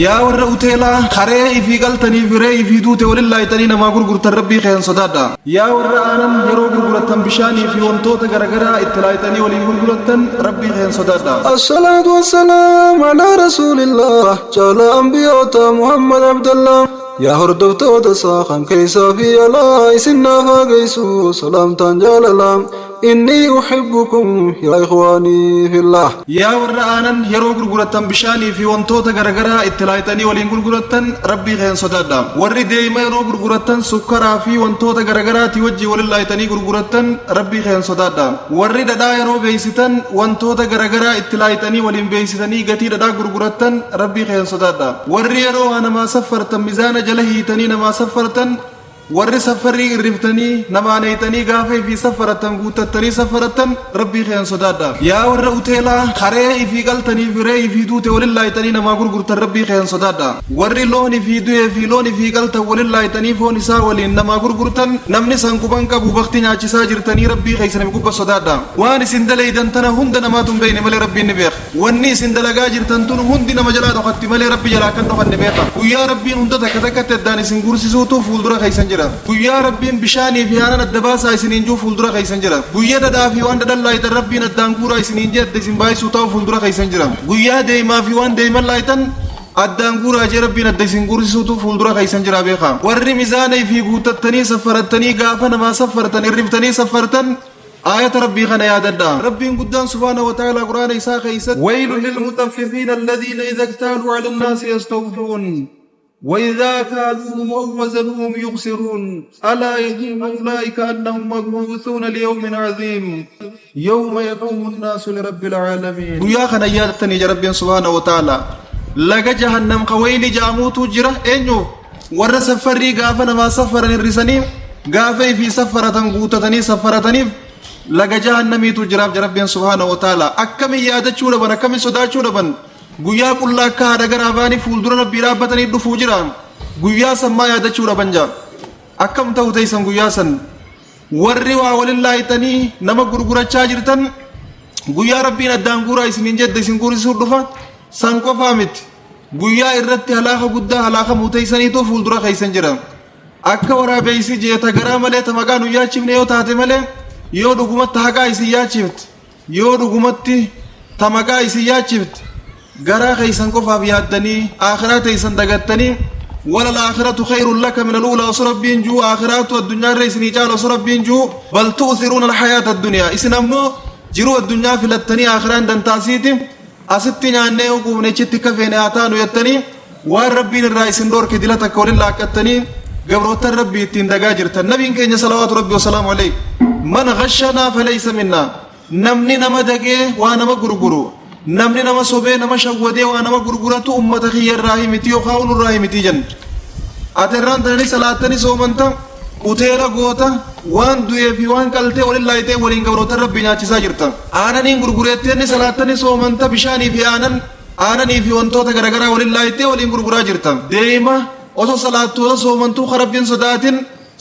Yaa warra uteelaa haree ifii galtanii fi re'ee ifii duute waliin laayitanii namaa gurgurtan rabbii keen sodaadha. Yaa warra aanan yeroo gurgurattan bishaanii fi wantoota garagaraa itti laayitanii waliin gurgurattan rabbii keen sodaadha. الصلاة والسلام على رسول الله جعل أنبياء محمد عبد الله يا هردفتوتا ساخن كيسا في الله إسنا فاقيسو سلامتان جاللا إني أحبكم يا إخواني في الله. Yaa warra aanan yeroo gurgurattan bishaanii fi wantoota garagaraa itti laayitanii waliin gurgurattan rabbii keen sodaadha. Warri deema yeroo gurgurattan sukkaraa fi wantoota garagaraatii wajjii waliin laayitanii gurgurattan rabbii keen sodaadha. Warri dhadhaa yeroo beeysitan wantoota garagaraa itti laayitanii waliin beeysitanii gatii dhadhaa gurgurattan rabbii keen sodaadha. Warri yeroo waa namaa saffartan mizaana jala hiitanii namaa saffartan warri saffarii irriftanii namaan eeytanii gaafa ifii saffarattan guuttattanii saffarattan rabbii keen sodaadha. Yaa warra uteelaa haree ifii galtanii fi re'ee ifii duute waliin laayitanii namaa gurgurtan rabbii keen sodaadha. Warri loon ifii du'ee fi loon ifii galtan waliin laayitanii foon isaa waliin namaa gurgurtan namni san quban qabu bakti nyaachisaa jirtanii rabbii keessan gubba sodaadha. Waan isin dalaydan tana hunda namaatu hin beekne malee rabbiin ni beeka. Wanni isin dalagaa jirtan tun hundi nama jalaa dhokatti malee rabbi jalaa kan dhokanne beeka. Guyyaa rabbiin hunda takka takkatti addaan isin guursisuutu fuuldura keessan jira. Guyyaa rabbiin bishaanii fi aanan adda baasaa isiniin jiru fuuldura keessan jira. Guyyaa dhadhaa fi waan dhadhan laayitan rabbiin addaan guuraa isiniin jee adda isin baay'isuu ta'u fuuldura keessan jira. Guyyaa deemaa fi waan deeman laayitan addaan guuraa jee rabbiin adda isin guursisuutu fuuldura keessan jira beeka. Warri mizaana fi guuttattanii safarattanii gaafa namaa saffartan irriftanii saffartan آية ربي خنا يا ددا ربي قدام سبحانه وتعالى قرآن إساء خيست ويل للمطففين الذين إذا اكتالوا على الناس يستوفون وإذا كالوهم أو وزنوهم يخسرون ألا يظن أولئك أنهم مبعوثون ليوم عظيم يوم يقوم الناس لرب العالمين ويا خنا يا تني ربي سبحانه وتعالى لقى جهنم قويل جاموت جرا إنيو ور سفري غافنا ما سفر الرسني غافي في سفرة قوتتني سفرتني laga jahannamiitu jiraaf rabbiin subhaana wa ta'ala akkamiin yaadachuu dhaban akkamiin sodaachuu dhaban guyyaa qullaa akka haadha garaa baanii fuuldura rabbii dhaabbatanii dhufuu jira guyyaa san maa yaadachuu dhaban jaa akkam ta'u teessan guyyaa san warri waa waliin laayitanii nama gurgurachaa jirtan guyyaa rabbiin addaan guuraa isiniin jedhe isin guurisuu dhufa san qofaa miti guyyaa irratti halaaka guddaa halaaka muuteessaniitu fuuldura keessan jira akka waraabeessi jeeta garaa malee ta maqaa nu yaachifne yoo taate malee yoo dhugumatti haqaa isin yaachifte yoo dhugumatti ta maqaa isin yaachifte garaa keessan qofaaf yaaddanii akhiraa teessan dagattanii وللآخرة خير لك من الأولى وصربين جو آخرات الدنيا رئيسني جال وصربين جو بل تؤثرون الحياة الدنيا إسن أمو جرو الدنيا في التني آخران دنتاسيتي أستي ناني وقوم نشتي كفين آتانو يتني waan rabbiin irraa isin dhorke dila takka walin laaqqattanii gabroota rabbii ittiin dagaa jirtan nabiin keenya salawaatu rabbi wasalaamu alayhi man ghashanaa falaysa minnaa namni nama dagee waa nama gurguru namni nama sobee nama shawwadee waa nama gurguratu ummata kiyya irraa himiti yookaan nurraa himiti jenna ati irraan tananii salaattanii soomanta uteela goota waan du'ee fi waan qaltee walin laayitee waliin gabroota rabbii nyaachisaa jirta aananiin gurgureettee salaattanii soomanta bishaanii fi aanan aananii fi wantoota garagaraa waliin laayittee waliin gurguraa jirta. Deema osoo salaattu osoo soomantuu rabbiin sodaatin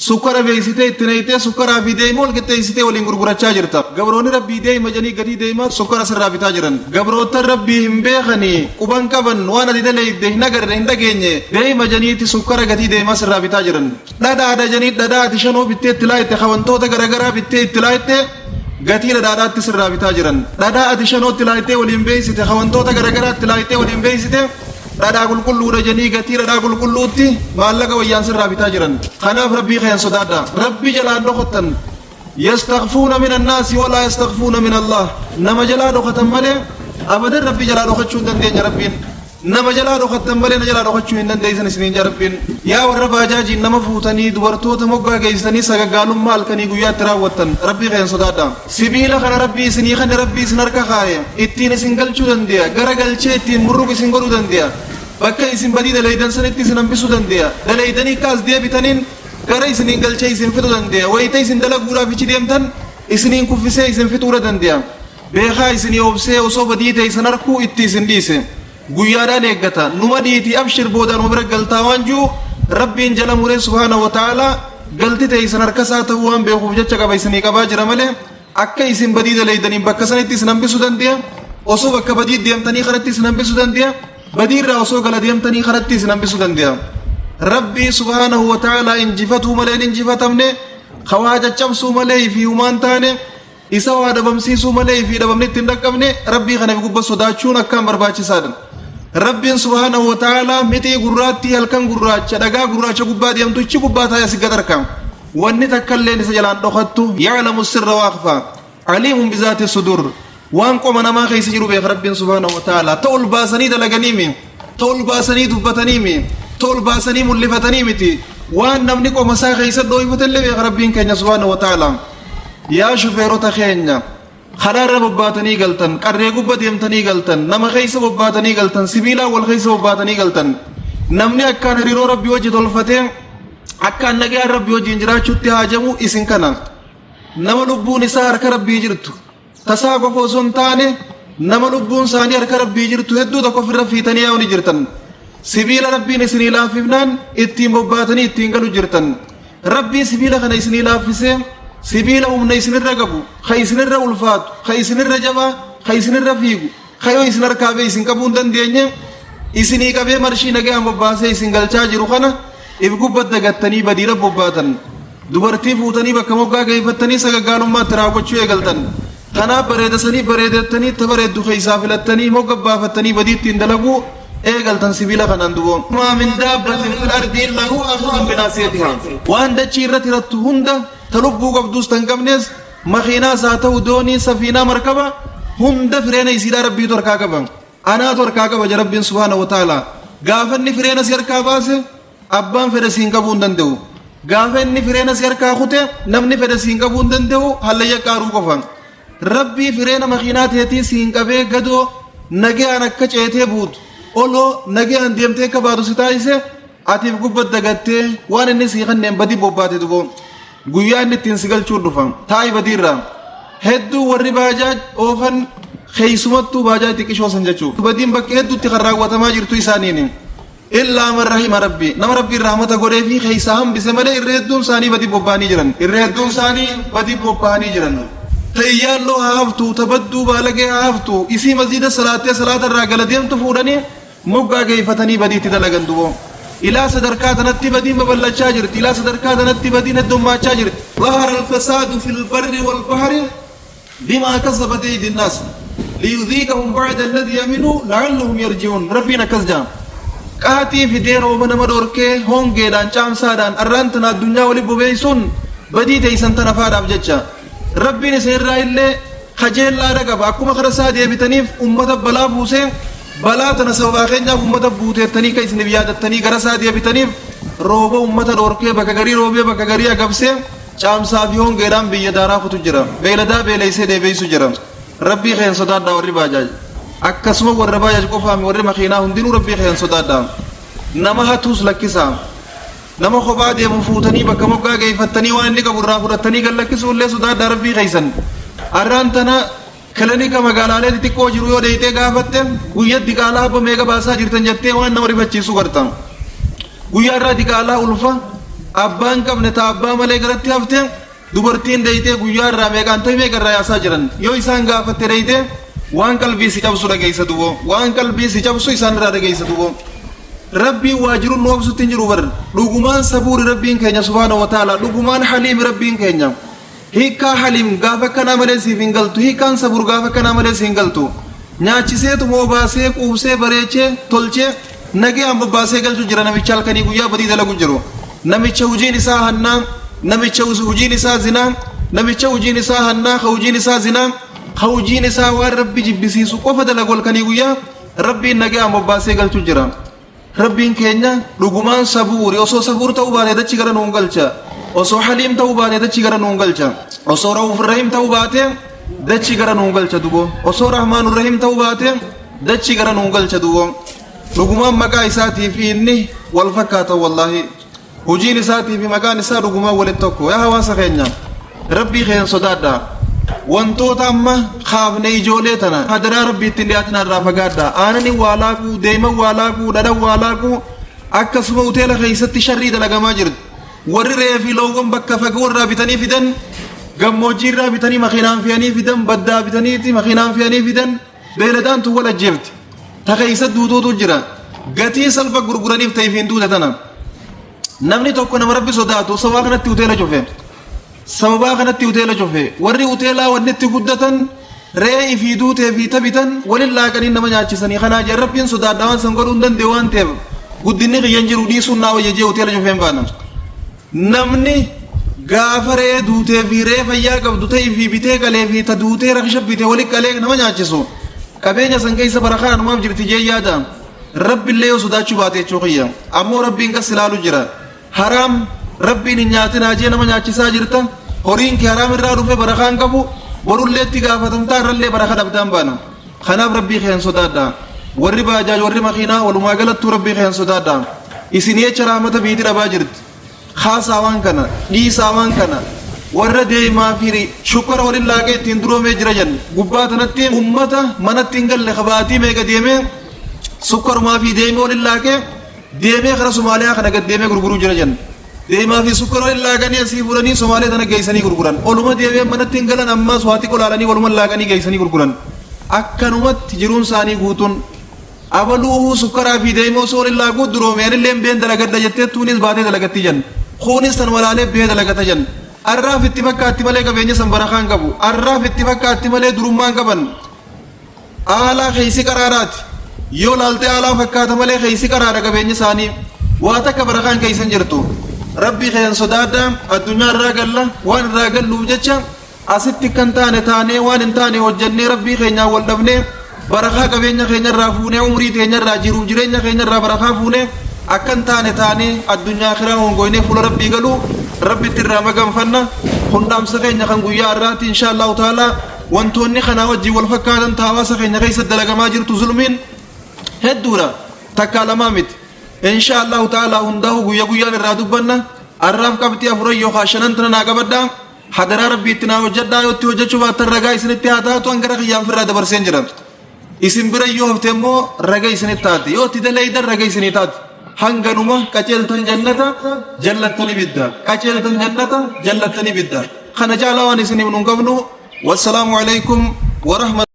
sukkara beeksitee itti naqxee sukkaraa fi deema wal qixxeessitee waliin gurgurachaa jirta. Gabroonni rabbii deema jedhanii gatii deemaa sukkara sirraa bitaa jiran. Gabroota rabbii hin beekanii quban qaban waan ati daleeyde hin agarre hin dhageenye deema jedhaniiti sukkara gatii deemaa sirraa bitaa jiran. Dhadhaadha jedhanii dhadhaa ati shanoo bittee itti laayitte wantoota garagaraa bittee itti laayitte gatii dhadhaadhaatti sirraa bitaa jiran. Dhadhaa ati shanootti laayittee waliin beeksite wantoota garagaraatti laayittee waliin beeksite dhadhaa qulqulluudha jedhanii gatii dhadhaa qulqulluutti maallaqa wayyaan sirraa bitaa jiran. Kanaaf rabbii keen sodaadha. Rabbi jalaan dhokattan. يستخفون من الناس ولا يستخفون من الله نما جلا dhokatan malee abadan rabbi jalaa dhokachuu hin dandeenye rabbiin nama jalaa dhokattan malee na jalaa dhokachuu hin dandeessan isiniin jaa rabbiin yaa warra baajaajiin nama fuutanii dubartoota moggaa geessanii sagaggaalummaa halkanii guyyaatti raawwattan rabbii keen sodaadha sibiila kana rabbii isinii kana rabbii isin harka kaaye ittiin isin galchuu dandeenya gara galchee ittiin murruq isin godhuu dandeenya bakka isin badii dalaydan sanitti isin hambisuu dandeenya dalaydanii kaas deebitaniin gara isiniin galchee isin fixuu dandeenya wayita isin dalaguudhaaf ichi deemtan isiniin kuffisee isin fixuudha dandeenya beekaa isinii obsee osoo badii ta'e isin harkuu itti isin dhiise guyyaadhaan eeggata numa dhiitii abshir boodaan bira galtaa waan jiru rabbiin jala muree subhaana wa ta'ala galti ta'e isin harka isaa ta'uu waan beekuuf jecha qaba isinii qabaa jira malee akka isin badii dalaydaniin bakka sanitti isin hambisuu dandeenya osoo bakka badii deemtanii kanatti isin hambisuu dandeenya. Badii irraa osoo gala deemtanii karatti isin hambisuu danda'a. Rabbii subhaanahu wa ta'aalaa injifatuu malee hin injifatamne, ka waa caccabsuu malee fi humaan taane, isa waa dhabamsiisuu malee fi dhabamni itti hin dhaqqabne, Rabbii kana gubba sodaachuun akkaan barbaachisaadha. Rabbiin subhaanahu wa ta'aalaa mixii gurraattii halkan gurraacha dhagaa gurraacha gubbaa deemtu ichi gubbaa taa'ee si gad arka. Wanni takka illeen isa jalaan dhokattu ya'lamu sirra wa akhfaa. Aliimun bizaati sudur. Waan qoma namaa keessa jiru beeka Rabbiin subhaanahu wa ta'aalaa. Ta ol baasanii dalaganiimi. Ta ol baasanii dubbataniimi. Ta ol baasanii mul'ifatanii miti. Waan namni qoma isaa keessa dhooyfate illee beeka Rabbiin keenya subhaanahu wa ta'aalaa. Yaa shufeerota keenya karaa irra bobbaatanii galtan, qarree gubba deemtanii galtan, nama keessa bobbaatanii galtan, sibiilaan wal keessa bobbaatanii galtan. Namni akkaan hariiroo Rabbii wajji tolfatee akkaan nagayaan Rabbii wajjin jiraachuutti haajamu isin kana. Nama lubbuun isaa harka Rabbii jirtu tasaa qofa osoo hin taane nama lubbuun isaanii harka Rabbii jirtu hedduu tokko ofirra fiitanii yaa'u ni jirtan. Sibiila Rabbiin isinii laaffifnaan ittiin bobbaatanii ittiin galu jirtan. Rabbii sibiila kana isinii laaffisee sibiila humna isinirra qabu, ka isinirra ulfaatu, ka isinirra jabaa, ka isinirra fiigu, ka yoo isin harkaa ba'e isin qabuu hin dandeenye, isinii qabee marshii nagayaan bobbaasee isin galchaa jiru kana if gubbat dagattanii badiira bobbaatan. Dubartii fuutanii bakka moggaa geeffattanii sagaggaalummaatti raawwachuu eegaltan. Kanaaf bareedasanii bareedattanii ta bareeddu keessaa filattanii mogga baafattanii badii ittiin dalaguu eegaltan sibiila kanaan duboo. Maa min daabbatin fil ardi illaa huwa aakhidhun binaasiyatihaa. Waan dachii irratti hirattu hunda ta lubbuu qabduus tan qabnees makiinaas haa ta'u doonii safiinaa markaba hunda fireena isiidhaa Rabbiitu harkaa qaba. Anaatu harkaa qaba ja Rabbiin subhaanahu wa ta'aalaa. Gaafa inni fireena si harkaa baase abbaan fedhe siin qabuu hin danda'u. Gaafa inni fireena si harkaa kute namni fedhe siin qabuu hin danda'u hallayya qaaruu qofa. Rabbii fireena makiinaa teetii siin qabee gadoo nagayaan akka ceetee buutu oloo nagayaan deemtee akka baatu si taasise atiif gubbat dagattee waan inni sii kanneen badii bobbaate duboo guyyaa inni ittiin si galchuun dhufa taa'i badiirraa hedduu warri baajaaj oofan keessumattuu baajaaj xiqqishoo san jechuu badiin bakka hedduutti kan raawwatamaa jirtu isaaniini. Illaa man rahima rabbi nama rabbiin rahmata godhee fi keessaa hambise malee irra hedduun isaanii badii bobba'anii jiran. Irra hedduun isaanii badii bobba'anii jiran. Ta iyyaalloo haa haftu, ta badduu baalagee haa haftu, isii masjiida salaattee salaata irraa gala deemtu fuudhanii moggaa geeffatanii badii itti dalagan duboo. Ilaa sadarkaa tanatti badiin babal'achaa jirti. Ilaa sadarkaa tanatti badiin heddummaachaa jirti. Zahara al-fasaadu fil barri wal bahri bimaa kasabat aydin naas liyudhiiqahum ba'da alladhii amiluu la'allahum yarji'uun. Rabbiin akkas jedha. Qaaxii fidee rooba nama dhorkee hongeedhaan caamsaadhaan arraan tana addunyaa wali bobeessuun badii teeysan tana faadhaaf jecha. Rabbiin isin irraa illee kajeellaadha qaba. Akkuma kara isaa deebitaniif ummata balaa buusee balaa tana sababaa keenyaaf ummata buuteettanii akka isiniif yaadattanii gara isaa deebitaniif rooba ummata dhorkee bakka garii roobee bakka garii agabsee Caamsaa fi hongeedhaan biyya daaraa kutu jira. Beeyladaa beeleysee dheebeysu jira. Rabbii keeyan sodaadhaa warri baajaaj. Akkasuma warra baajaaj qofaami warri makiinaa hundinuu Rabbii keeyan sodaadhaa. Nama hatuus lakkisaa. Nama kophaa deemu fuutanii bakka moggaa geeyfattanii waan inni qabu irraa fudhattanii gad lakkisuu illee sodaadhaa Rabbii keeysan. Arraan tana kilinika magaalaalee xixiqqoo jiru yoo deeytee gaafatte guyya diqaalaa abba meeqa baasaa jirtan jettee waan nama rifachiisu garta. Guyyaa irraa diqaalaa ulfa abbaan qabne ta abbaa malee garatti hafte dubartiin deeytee guyyaa irraa meeqaan ta'e meeqa irraa yaasaa jiran yoo isaan gaafatte deeytee waan qalbii si cabsu dhageessa duboo waan qalbii si cabsu isaan irraa dhageessa duboo. Rabbiin waa jiru nu obsutti hin jiru bar dhugumaan sabuuri Rabbiin keenya subhaanahu wa ta'ala dhugumaan haliimi Rabbiin keenya. Hiikkaa Haliim gaafa akkanaa malee siif hin galtu. Hiikkaan Sabuur gaafa akkanaa malee si hin galtu. Nyaachiseetuma obaasee, quubsee, bareechee, tolchee, nagayaan bobbaasee galchu jira namicha halkanii guyyaa badii dalagu jiru. Namicha hujiin isaa hannaa, namicha hujiin isaa zinaa, namicha hujiin isaa hannaa, ka hujiin isaa zinaa, ka hujiin isaa waan Rabbi jibbisiisu qofa dalagu halkanii guyyaa Rabbiin nagayaan bobbaasee galchu jira. Rabbiin keenya dhugumaan sabuuri osoo sabuur ta'uu baate dachi gara nuun galcha. Osoo haliim ta'uu baate dachi gara nuun galcha. Osoo ra'uuf rahiim ta'uu baate dachi gara nuun galcha duboo. Osoo rahmaanur rahiim ta'uu baate dachi gara nuun galcha duboo. Dhugumaan maqaa isaatii fi inni wal fakkaatan wallaahi. Hojiin isaatii fi maqaan isaa dhugumaan walitti tokko. Yaa hawaasa keenya Rabbii keenya sodaadhaa. Wantoota amma kaafne ijoolee tana hadaraa Rabbii ittiin dhiyaatinaa irraa fagaadhaa. Aanani waa laaquu, deeman waa laaquu, dhadhan waa laaquu akkasuma hoteela keessatti sharrii dalagamaa jirti. Warri re'ee fi loowwan bakka fagoo irraa bitanii fidan gammoojjii irraa bitanii makiinaan fe'anii fidan baddaa bitaniiti makiinaan fe'anii fidan beeyladaan tun wal ajjeefti. Ta keessa duutuutu jira. Gatii salpha gurguraniif ta'eef hin duute tana. Namni tokko nama Rabbi sodaatu sababaa kanatti hoteela cufe. Sababaa kanatti hoteela cufe. Warri hoteelaa wanni itti guddatan re'ee ifii duutee fi tabitan walin laaqanii nama nyaachisanii. Kanaa jee Rabbiin sodaadha waan san godhuu hin danda'u waan ta'eef guddinni kiyya hin jiru dhiisuun naa wayya jee hoteela cufee hin baana. Namni gaafa re'ee duutee fi re'ee fayyaa qabdu ta'ii fi bitee qalee fi ta duutee rakisha bitee wali qalee nama nyaachisu qabeenya san keessa barakaan anumaaf jirti jee yaada. Rabbillee yoo sodaachuu baate jechuu kiyya. Ammoo Rabbiin qas ilaalu jira. Haraam Rabbiin hin nyaatinaa jee nama nyaachisaa jirta. Horiin kee haraam irraa dhufe barakaan qabu. Borullee itti gaafatamtaa irrallee baraka dhabdaan baana. Kanaaf Rabbii kee hin sodaadha. Warri baajaaj warri makiinaa walumaa galattuu Rabbii kee hin sodaadha. Isin jecha rahmata biiti dhabaa jirti. Haasaa waan kana, dhiisaa waan kana. Warra deemaa fi shukkara waliin laaqee ittiin duroomee jira jenna. Gubbaa tanatti ummata manatti hin galle kabaatii meeqa deemee sukkarumaa fi deemee waliin laaqee deemee kara Somaaliyaa kana gad deemee gurguruu jira jenna. Deemaa fi sukkara waliin laaqanii asii fuudhanii Somaaliyaa tana geessanii gurguran. Oluma deemee manatti hin galan ammas waa xiqqoo laalanii waluma laaqanii geessanii gurguran. Akkanumatti jiruun isaanii guutuun abaluuhuu sukkaraa fi deemee osoo waliin laaquu duroome anillee been dalagadha jettee tuunis baatee dalagatti jenna. Kunis tan walaalee bee dalagata jenna. Arraaf itti fakkaatti malee qabeenya san barakaan qabu. Arraaf itti fakkaatti malee durummaan qaban. Aalaa keeysi qaraaraati. Yoo laaltee aalaa fakkaata malee keeysi qaraara qabeenya isaanii. Waa takka barakaan keeysan jirtu. Rabbii keen sodaadha addunyaa irraa galla waan irraa galluuf jecha asitti kan taane taanee waan hin taane hojjennee Rabbii keenyaan wal dhabnee barakaa qabeenya keenya irraa fuunee umrii teenya irraa jiruuf jireenya keenya irraa barakaa fuunee akkan taane taanee addunyaa akiraa hongoynee fuula Rabbii galuu Rabbitti irraa maganfanna. Kun dhaamsa keenya kan guyyaa har'aati insha Allahu ta'ala. Wantoonni kanaa wajjin wal fakkaatan ta hawaasa keenya keessa dalagamaa jirtu zulmiin hedduudha. Takkaa lamaa miti. Insha Allahu ta'ala hundaa'u guyya guyyaan irraa dubbanna. Har'aaf qabxii afuran yookaan shanan tana naa qabadhaa. Hadaraa Rabbii itti naa hojjedhaa, yoo itti hojjechuu baattan ragaa isinitti haa taatu, an gara kiyyaan firraa dabarseen jira. Isin bira yoo hafte immoo raga isinitti taati. Yoo itti dalaydan raga isinii taati. Hanganuma qaceeltan jannata jallattan ibidda. Qaceeltan jannata jallattan ibidda. Kana caalaa waan isiniif nun qabnu. Wassalaamu alaikum wa rahmatullahi.